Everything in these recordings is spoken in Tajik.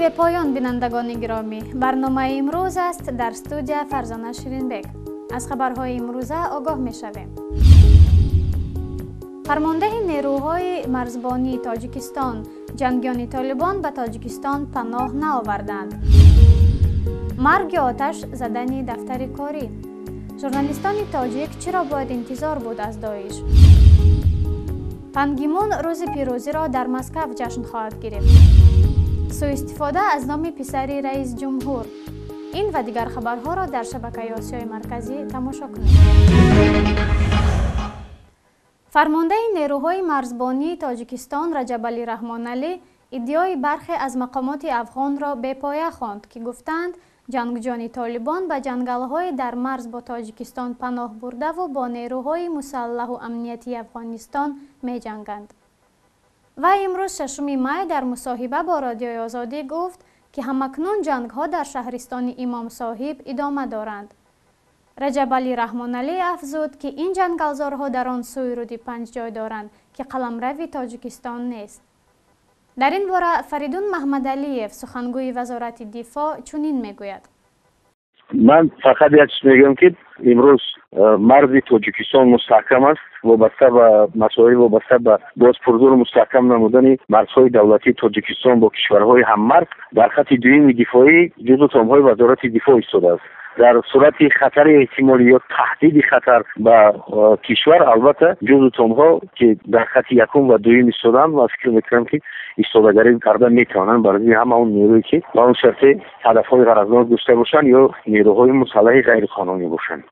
Бепоён, бинандагони гиромӣ. Барномаи имрӯз аст, дар студия Фарзона Ширинбек. Аз хабарҳои имрӯза огоҳ мешавем. Фармондеҳи нерӯҳои марзбонии Тоҷикистон: ҷангиёни Толибон ба Тоҷикистон паноҳ наоварданд. Марги оташ задани дафтари корӣ. Журналистони тоҷик чиро бояд интизор буд аз Доиш? Пан Ги Мун рӯзи пирӯзиро дар Москав ҷашн хоҳад гирифт. Суистифода аз номи писари раис ҷумҳур. Ин ва дигар хабарҳоро дар шабакаи Осиёи Марказӣ тамошо кунед. Фармондаи нерӯҳои марзбонии Тоҷикистон Раҷабалӣ Раҳмоналӣ иддиои бархе аз мақомоти афғонро бепоя хонд, ки гуфтанд, ҷангҷӯёни Толибон ба ҷангалҳои дар марз бо Тоҷикистон паноҳ бурдаву бо нерӯҳои мусаллаҳу амниятии Афғонистон меҷанганд. Вай имрӯз, 6 май, дар мусоҳиба бо Радиои Озодӣ гуфт, ки ҳамакнун ҷангҳо дар шаҳристони Имом Соҳиб идома доранд. Раҷабалӣ Раҳмоналӣ афзуд, ки ин ҷангалзорҳо дар он сӯи рӯди Панҷ ҷой доранд, ки қаламрави Тоҷикистон нест. Дар ин бора Фаридун Маҳмадалиев, сухангӯи Вазорати дифоъ, чунин мегӯяд. Ман фақат як чиз мегӯям, ки имрӯз марзи Тоҷикистон мустаҳкам аст. Вобаста ба масоил, вобаста ба боз пурзуру мустаҳкам намудани марзҳои давлатии Тоҷикистон бо кишварҳои ҳаммарз, дар хатти дуюми дифоӣ ҷузу томҳои Вазорати дифоъ истодааст. Дар сурати хатари эҳтимолӣ ё таҳдиди хатар ба кишвар, албатта, ҷузу томҳо, ки дар хатти якум ва дуюм истоданд, ва фикр мекунам, ки истодагарӣ карда метавонанд бар зидди ҳама он нерӯе, ки ба он шарте ҳадафҳои ғаразнок дошта бошанд ё нерӯҳои мусаллаҳи ғайриқонунӣ бошанд.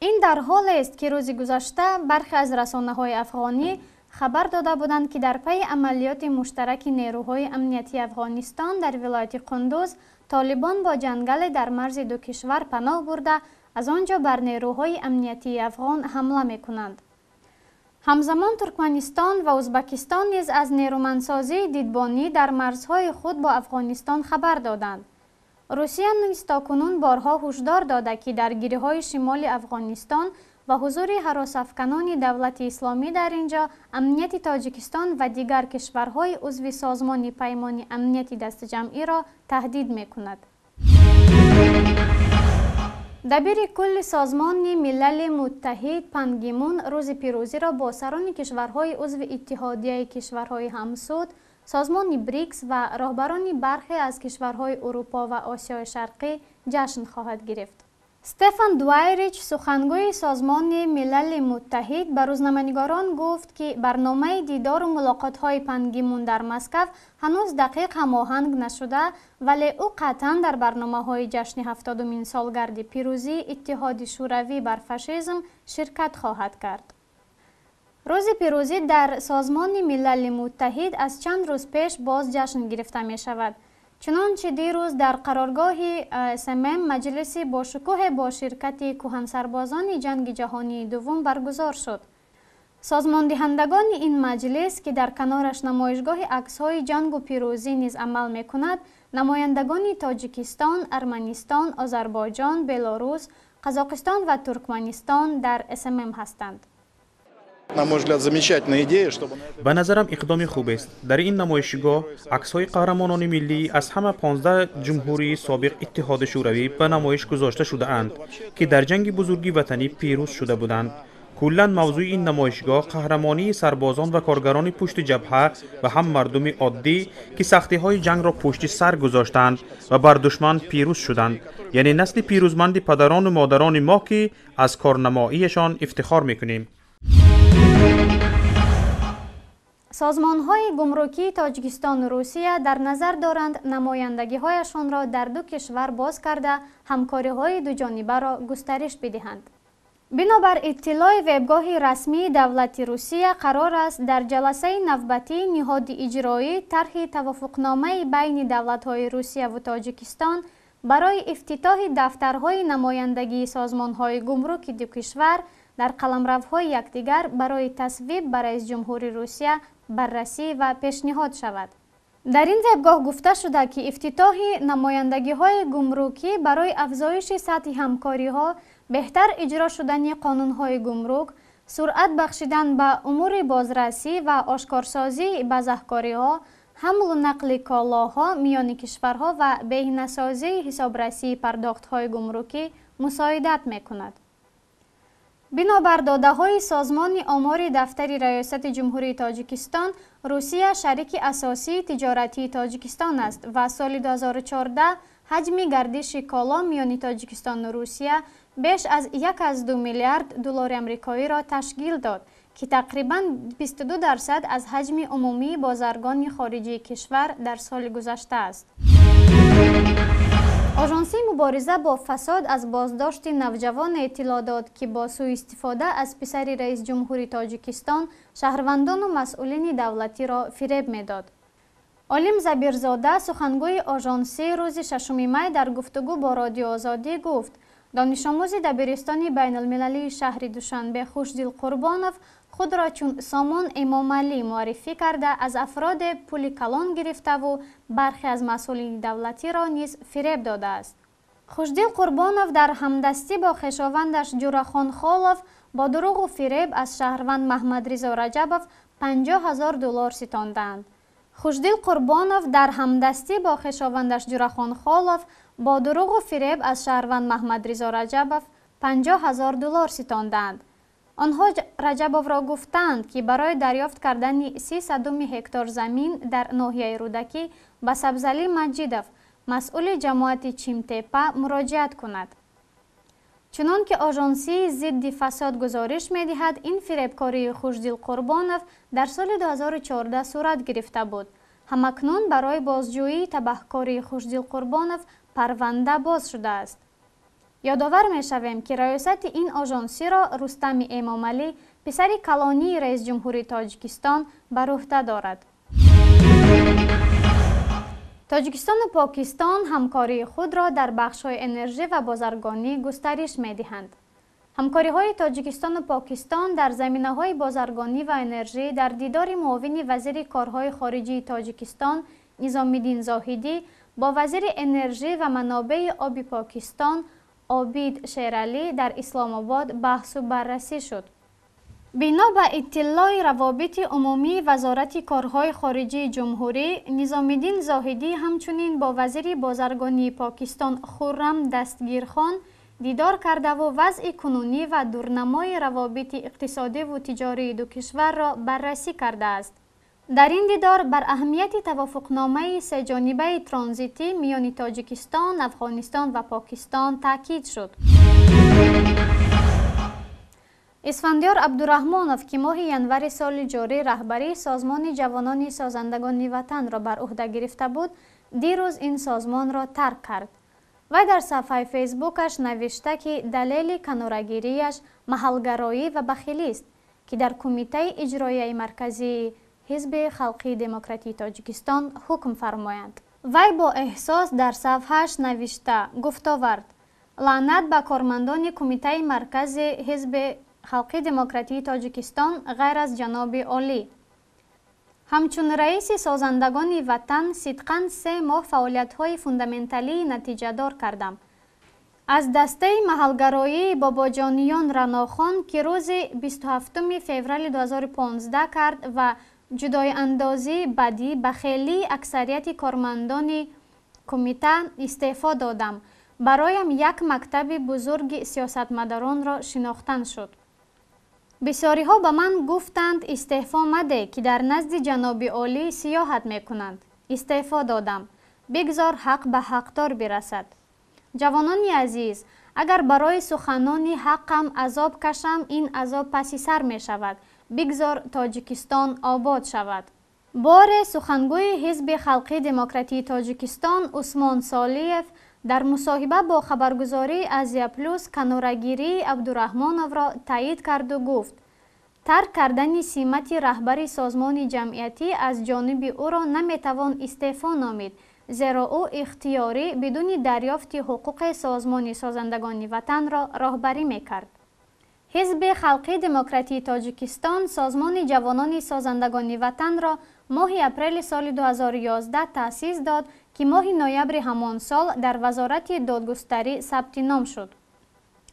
Ин дар ҳолест, ки рӯзи гузашта бархе аз расонаҳои афғонӣ хабар дода буданд, ки дар пайи амалиёти муштараки нерӯҳои амниятии Афғонистон дар вилояти Қундуз Толибон бо ҷангале дар марзи ду кишвар паноҳ бурда, аз он ҷо бар нерӯҳои амниятии афғон ҳамла мекунанд. Ҳамзамон Туркманистон ва Узбакистон низ аз нерӯмандсозии дидбонӣ дар марзҳои худ бо Афғонистон хабар доданд. Русия низ то кунун борҳо ҳушдор дода, ки даргириҳои шимоли Афғонистон ва ҳузури ҳаросафканони Давлати Исломӣ дар ин ҷо амнияти Тоҷикистон ва дигар кишварҳои узви Созмони Паймони Амнияти Дастаҷамъиро таҳдид мекунад. Дабири кулли Созмони Милали Муттаҳид Пан Ги Мун рӯзи пирӯзиро бо сарони кишварҳои узви Иттиҳодияи кишварҳои ҳамсуд, созмони БРИКС ва роҳбарони бархе аз кишварҳои Урупо ва Осиёи Шарқӣ ҷашн хоҳад гирифт. Стефан Дуайрич, сухангӯи Созмони Милали Муттаҳид, ба рӯзноманигорон гуфт, ки барномаи дидору мулоқотҳои Пан Ги Мун дар Москав ҳанӯз дақиқ ҳамоҳанг нашуда, вале ӯ қатъан дар барномаҳои ҷашни 70-умин солгарди пирӯзии Иттиҳоди Шӯравӣ бар фашизм ширкат хоҳад кард. Рӯзи пирӯзӣ дар Созмони Милали Муттаҳид аз чанд рӯз пеш боз ҷашн гирифта мешавад. Чунончи дирӯз дар қароргоҳи СММ маҷлиси бошукӯҳе бо ширкати кӯҳансарбозони Ҷанги Ҷаҳонии Дуввум баргузор шуд. Созмондиҳандагони ин маҷлис, ки дар канораш намоишгоҳи аксҳои ҷангу пирӯзӣ низ амал мекунад, намояндагони Тоҷикистон, Арманистон, Озарбойҷон, Белорус, Қазоқистон ва Туркманистон дар СММ ҳастанд. На мой взгляд, замечательная идея, чтобы Ба назарам, иқдоми хубест. Дар ин намоишгоҳ аксҳои қаҳрамонони миллӣ аз ҳама 15 ҷумҳурии собиқ Иттиҳоди Шӯравӣ ба намоиш гузошта шудаанд, ки дар Ҷанги Бузурги Ватанӣ пирӯз шуда буданд. Куллан мавзӯи ин намоишгоҳ қаҳрамонии сарбозон ва коргарони пушти ҷабҳа ва ҳам мардуми оддӣ, ки сахтиҳои ҷангро пушти сар гузоштанд ва бар душман пирӯз шуданд, яъне насли пирӯзманди падарону модарони мо, ки аз корнамоиашон ифтихор мекунем. Созмонҳои гумрукии Тоҷикистону Русия дар назар доранд намояндагиҳояшонро дар ду кишвар боз карда, ҳамкориҳои дуҷонибаро густариш бидиҳанд. Бинобар иттилои вебгоҳи расмии давлати Русия, қарор аст дар ҷаласаи навбатии ниҳоди иҷроӣ тарҳи тавофуқномаи байни давлатҳои Русияву Тоҷикистон барои ифтитоҳи дафтарҳои намояндагии созмонҳои гумруки ду кишвар дар қаламравҳои якдигар барои тасвиб ба раисҷумҳури Русия баррасӣ ва пешниҳод шавад. Дар ин вебгоҳ гуфта шуда, ки ифтитоҳи намояндагиҳои гумрукӣ барои афзоиши сатҳи ҳамкориҳо, беҳтар иҷро шудани қонунҳои гумрук, суръат бахшидан ба умури бозрасӣ ва ошкорсозии базаҳкориҳо, ҳамлу нақли колоҳо миёни кишварҳо ва беҳинасозии ҳисобрасии пардохтҳои гумрукӣ мусоидат мекунад. Бинобар додаҳои Созмони омори Дафтари Раёсати Ҷумҳурии Тоҷикистон, Русия шарики асосии тиҷоратии Тоҷикистон аст ва соли 2014 ҳаҷми гардиши коло миёни Тоҷикистону Русия беш аз 1,2 миллиард доллари амрикоиро ташкил дод, ки тақрибан 22% аз ҳаҷми умумии бозаргони хориҷии кишвар дар соли гузашта аст. Ожонсии мубориза бо фасод аз боздошти навҷавоне иттилоъ дод, ки бо сӯистифода аз писари раисҷумҳури Тоҷикистон шаҳрвандону масъулини давлатиро фиреб медод. Олим Забирзода, сухангӯи ожонсӣ, рӯзи 6 май дар гуфтугӯ бо Радиоозодӣ гуфт: донишомӯзи дабиристони байналмилалии шаҳри Душанбе Хушдил Қурбонов худро чун Сомон Эмомалӣ муаррифӣ карда, аз афроде пули калон гирифтаву бархе аз масъулини давлатиро низ фиреб додааст. Хушдил Қурбонов дар ҳамдастӣ бо хешовандаш Ҷурахон Холов бо дурӯғу фиреб аз шаҳрванд Маҳмадризо Раҷабов 50 000 доллар ситондаанд. Хушдил Қурбонов дар ҳамдастӣ бо хешовандаш Ҷурахон Холов бо дурӯғу фиреб аз шаҳрванд Маҳмадризо Раҷабов 50 000 доллар ситондаанд. Онҳо Раҷабовро гуфтанд, ки барои дарёфт кардани 30 гектар замин дар ноҳияи Рӯдакӣ ба Сабзалӣ Маҷидов, масъули ҷамоати Чимтепа, муроҷиат кунад. Чунон ки Ожонсии зидди фасод гузориш медиҳад, ин фиребкории Хушдил Қурбонов дар соли 2014 сурат гирифта буд. Ҳамакнун барои бозҷӯии табаҳкории Хушдил Қурбонов парванда боз шудааст. Ёдовар мешавем, ки раёсати ин ожонсиро Рустами Эмомалӣ, писари калонии раисҷумҳури Тоҷикистон, бар уҳда дорад. Тоҷикистону Покистон ҳамкории худро дар бахшҳои энержӣ ва бозаргонӣ густариш медиҳанд. Ҳамкориҳои Тоҷикистону Покистон дар заминаҳои бозаргонӣ ва энержӣ дар дидори муовини вазири корҳои хориҷии Тоҷикистон Низомиддин Зоҳидӣ бо вазири энержӣ ва манобеи оби Покистон Обид Шералӣ дар Исломобод баҳсу баррасӣ шуд. Бино ба иттилои равобити умумии Вазорати корҳои хориҷии ҷумҳурӣ, Низомиддин Зоҳидӣ ҳамчунин бо вазири бозаргонии Покистон Хуррам Дастгирхон дидор кардаву вазъи кунунӣ ва дурнамои равобити иқтисодиву тиҷории ду кишварро баррасӣ кардааст. Дар ин дидор бар аҳамияти тавофуқномаи сеҷонибаи транзитӣ миёни Тоҷикистон, Афғонистон ва Покистон таъкид шуд. Исфандиёр Абдураҳмонов, ки моҳи январи соли ҷорӣ раҳбарии Созмони ҷавонони созандагони ватанро бар уҳда гирифта буд, дирӯз ин созмонро тарк кард. Вай дар саҳфаи фейсбукаш навишта, ки далели канорагирияш маҳалгароӣ ва бахилист, ки дар Кумитаи иҷроияи марказии Ҳизби халқии демократии Тоҷикистон ҳукм фармоянд. Вай бо эҳсос дар сафҳааш навишта гуфтовард: лаънат ба кормандони Кумитаи маркази Ҳизби халқи демократии Тоҷикистон ғайр аз ҷаноби олӣ. Ҳамчун раиси созандагони ватан сидқан 3 моҳ фаъолиятҳои фундаменталии натиҷадор кардам. Аз дастаи маҳалгароии Бобоҷониён Ранохон, ки рӯзи 27 феврали 2015 кард ва ҷудоиандозии бадӣ ба хелии аксарияти кормандони кумита истеъфо додам, бароям як мактаби бузурги сиёсатмадоронро шинохтан шуд. Бисёриҳо ба ман гуфтанд, истеъфо мадеҳ, ки дар назди ҷаноби олӣ сиёҳат мекунанд. Истеъфо додам. Бигзор ҳақ ба ҳақдор бирасад. Ҷавонони азиз, агар барои суханони ҳаққам азоб кашам, ин азоб паси сар мешавад. Бигзор Тоҷикистон обод шавад. Боре сухангӯи Ҳизби халқии демократии Тоҷикистон Усмон Солиев дар мусоҳиба бо хабаргузории Азия Плюс канорагирии Абдураҳмоновро таъйид карду гуфт: тарк кардани симати раҳбари созмони ҷамъиятӣ аз ҷониби ӯро наметавон истеъфо номид, зеро ӯ ихтиёрӣ бидуни дарёфти ҳуқуқи созмони созандагони ватанро роҳбарӣ мекард. Ҳизби халқии демократии Тоҷикистон созмони ҷавонони созандагони ватанро моҳи апрели соли 2011 таъсис дод, ки моҳи ноябри ҳамон сол дар Вазорати додгустарӣ сабти ном шуд.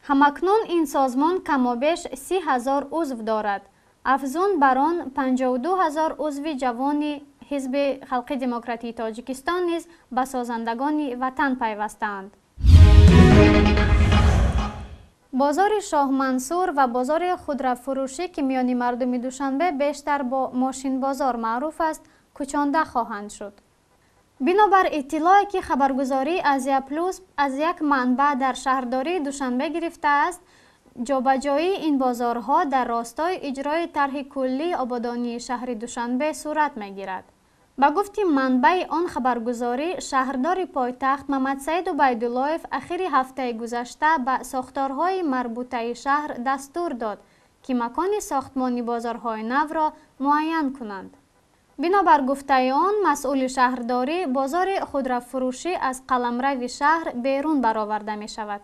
Ҳамакнун ин созмон камобеш 30 000 узв дорад. Афзун бар он 52 000 узви ҷавони Ҳизби Халқи Демократии Тоҷикистон низ ба созандагони ватан пайвастаанд. Бозори Шоҳмансур ва бозори худрафурӯшӣ, ки миёни мардуми Душанбе бештар бо мошинбозор маъруф аст, кӯчонда хоҳанд шуд. Бинобар иттилоъе, ки хабаргузории Азия Плюс аз як манбаъ дар шаҳрдории Душанбе гирифтааст, ҷобаҷоии ин бозорҳо дар ростои иҷрои тарҳи куллии ободонии шаҳри Душанбе сурат мегирад. Ба гуфти манбаи он хабаргузорӣ, шаҳрдори пойтахт Мамадсаид Убайдуллоев ахири ҳафтаи гузашта ба сохторҳои марбутаи шаҳр дастур дод, ки макони сохтмони бозорҳои навро муайян кунанд. Бинобар гуфтаи он масъули шаҳрдорӣ, бозори худрафурӯшӣ аз қаламрави шаҳр берун бароварда мешавад.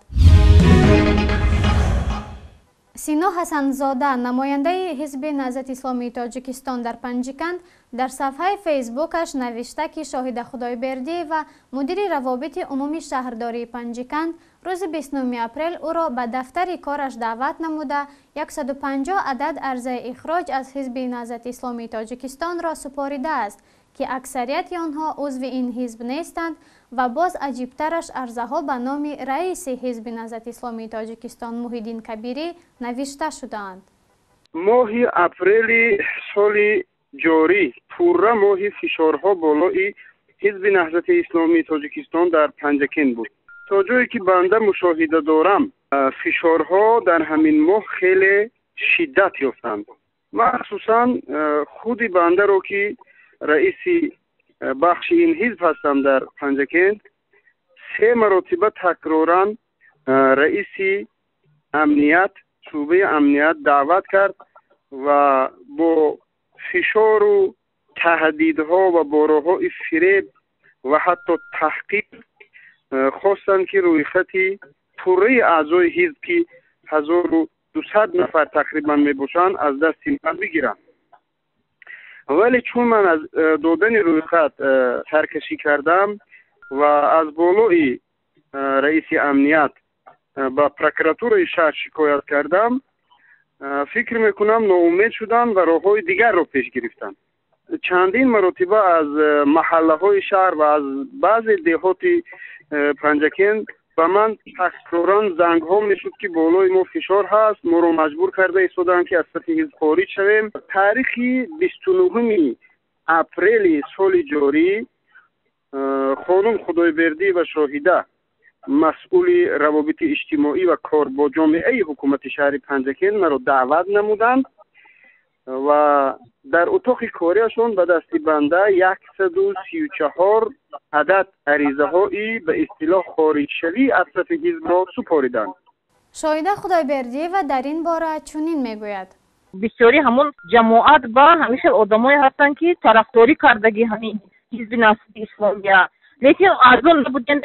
Сино Ҳасанзода, намояндаи Ҳизби Наҳзати Исломии Тоҷикистон дар Панҷиканд, дар сафҳаи фейсбукаш навишта, ки Шоҳида Худойбердиева, мудири равобити умумии шаҳрдории Панҷиканд, рӯзи 29 апрел ӯро ба дафтари кораш даъват намуда, 150 адад арзаи ихроҷ аз Ҳизби Наҳзати Исломии Тоҷикистонро супоридааст, ки аксарияти онҳо узви ин ҳизб нестанд ва боз аҷибтараш арзаҳо ба номи раиси Ҳизби Наҳзати Исломии Тоҷикистон Муҳиддин Кабирӣ навишта шудаанд. Моҳи апрели соли ҷорӣ пурра моҳи фишорҳо болои Ҳизби Наҳзати Исломии Тоҷикистон дар Панҷакент буд. То ҷое ки банда мушоҳида дорам, фишорҳо дар ҳамин моҳ хеле шиддат ёфтанд. Махсусан худи бандаро, ки раиси бахши ин ҳизб ҳастам дар Панҷакент, се маротиба такроран раиси амният, шӯъбаи амният даъват кард ва бо фишору таҳдидҳо ва бо роҳҳои фиреб ва ҳатто таҳқиқ хостанд, ки рӯйхати пурраи аъзои ҳизб, ки 1200 нафар тақрибан мебошанд, аз дасти ман бигиранд. Вале чун ман аз додани рӯйхат саркашӣ кардам ва аз болои раиси амният ба прокуратураи шаҳр шикоят кардам, фикр мекунам, ноумед шуданд ва роҳҳои дигарро пеш гирифтанд. Чандин маротиба аз маҳаллаҳои шаҳр ва аз баъзе деҳоти Панҷакент ба ман такроран зангҳо мешуд, ки болои мо фишор ҳаст, моро маҷбур карда истодаанд, ки аз сафи ҳизб хориҷ шавем. Таърихи 29 апрели соли ҷорӣ хонум Худойбердиева Шоҳида, масъули равобити иҷтимоӣ ва кор бо ҷомеаи ҳукумати шаҳри Панҷакент, маро даъват намуданд ва дар утоқи кориашон ба дасти банда 134 адад аризаҳои ба истилоҳ хориҷшавӣ аз сафи ҳизбро супориданд. Шоҳида Худойбердиева дар ин бора чунин мегӯяд: Бисёри ҳамон ҷамоат ба ҳамин хел одамое ҳастанд, ки тарафдорӣ кардаги ҳамин Ҳизби Наҳзати Исломия, лекин аъзо набудем.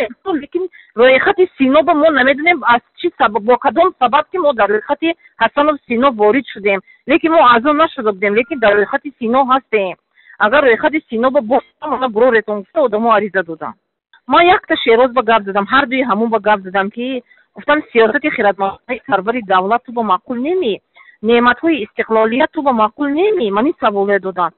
Лекин рӯйхати Сино ба мо намедонем аз чӣ сабаб, бо кадом сабаб ки мо дар рӯйхати Ҳасанов Сино ворид шудем, лекин мо аъзо нашуда будем, лекин дар рӯйхати Сино ҳастем. Агар рӯйхати Сино ба босамона буроретон гуфта, одамо ариза додам. Ман якта Шероз ба гап задам, ҳардуи ҳамон ба гап задам, ки гуфтам: сиёсати хиратмандонаи сарвари давлат ту ба маъқул неми, неъматҳои истиқлолият ту ба маъқул неми? Ман ин саволе додам.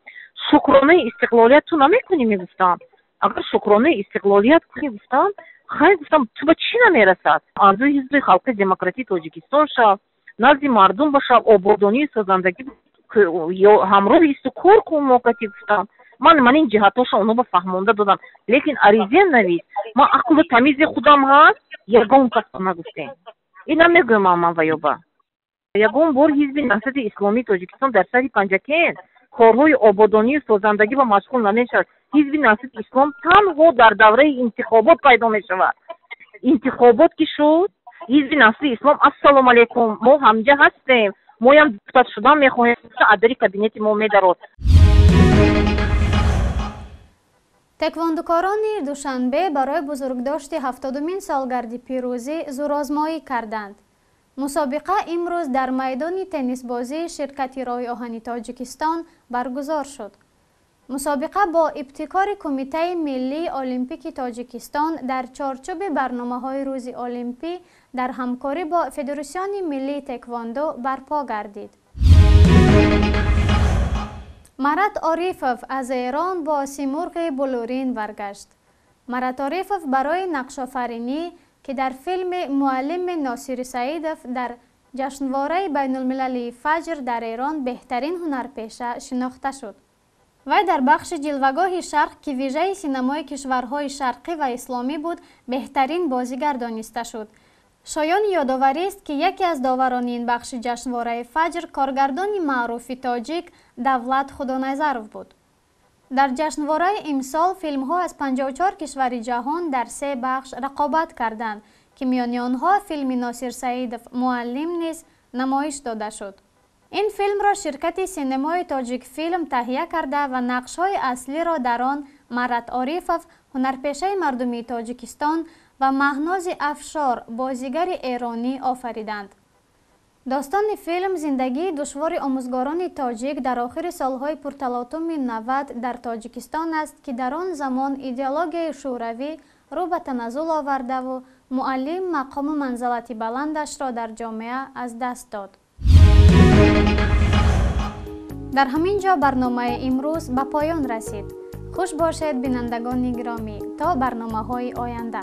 Шукронаи истиқлолият ту намекунӣ? Мегуфтам, агар шукронаи истиқлолият кунӣ, гуфтам, хай, гуфтам, ту ба чӣ намерасад? Аъзои Ҳизби Халқи Демократии Тоҷикистон шав, назди мардум бошав, ободонию созандагӣ ҳамроҳ исту кор кун моқати, гуфтам. Ман ин ҷиҳатҳоша оно ба фаҳмонда додам, лекин ариза навис. Ман ақлу тамизи худам ҳаст, ягон кас нагуфтем. Ина мегӯям, ман ваёба ягон бор Ҳизби Наҳзати Исломии Тоҷикистон дар шаҳри Панҷакент корҳои ободонию созандагӣ ба машғул намешавад. Ҳизби Наҳзати Ислом танҳо дар давраи интихобот пайдо мешавад. Интихобот ки шуд, Ҳизби Наҳзати Ислом «Ассалому алайкум, мо ҳамҷа ҳастем, моям депутат шудан мехоҳем», аз дари кабинети мо медарод. Теквондукорони Душанбе барои бузургдошти 70-умин солгарди пирӯзӣ зӯрозмоӣ карданд. Мусобиқа имрӯз дар майдони теннисбозии ширкати роҳи оҳани Тоҷикистон баргузор шуд. Мусобиқа бо ибтикори Кумитаи миллии олимпики Тоҷикистон дар чорчӯби барномаҳои Рӯзи олимпӣ дар ҳамкорӣ бо Федератсиони миллии теквондо барпо гардид. Марат Орифов аз Эрон бо Симурғи булурин баргашт. Марат Орифов барои нақшофаринӣ, ки дар филми «Муаллими Носири Саидов» дар ҷашнвораи байнулмилалии Фаҷр дар Эрон беҳтарин ҳунарпеша шинохта шуд. Вай дар бахши «Ҷилвагоҳи Шарқ», ки вижаи синамои кишварҳои шарқӣ ва исломӣ буд, беҳтарин бозигар дониста шуд. Шоёни ёдоварист, ки яке аз доварони ин бахши ҷашнвораи Фаҷр коргардони маъруфи тоҷик Давлат Худоназаров буд. Дар ҷашнвораи имсол филмҳо аз 54 кишвари ҷаҳон дар се бахш рақобат карданд, ки миёни онҳо филми Носир Саидов «Муаллим» низ намоиш дода шуд. Ин филмро ширкати синемои Тоҷикфилм таҳия карда ва нақшҳои аслиро дар он Марат Орифов, ҳунарпешаи мардумии Тоҷикистон, ва Маҳнози Афшор, бозигари эронӣ, офариданд. Достони филм зиндагии душвори омӯзгорони тоҷик дар охири солҳои пурталотуми 90 дар Тоҷикистон аст, ки дар он замон идеологияи шӯравӣ рӯ ба таназзул овардаву муаллим мақому манзалати баландашро дар ҷомеа аз даст дод. Дар ҳамин ҷо барномаи имрӯз ба поён расид. Хуш бошед, бинандагони гиромӣ, то барномаҳои оянда.